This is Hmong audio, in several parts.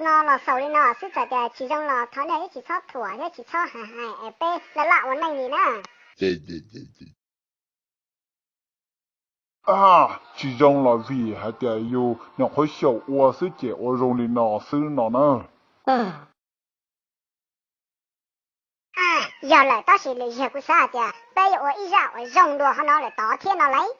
No los xaus li no xwb, txawm tias tsis zoo los thov nej tsis txhob thuam thiab tsis txhob hais hais es peb laj laj ua neej li na. Tsis zoo los vim hais tias yus nyuam qhuav xyaum ua xwb ces ua zoo li no xwb no na. Yog lawm, tab sis lwm zaug kuv xav hais tias peb yuav ua ib zaj uas zoo dua qhov no lawm tod thiab no lauj.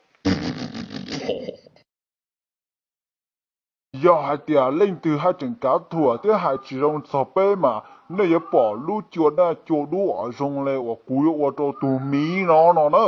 Yog hais tias leej twg haj tseem kav thuam thiab hais tsis zoo txog peb mas nej yuav pom lub cua daj cua dub uas zoo li uas kuv yuav ua rau tus miv no no na.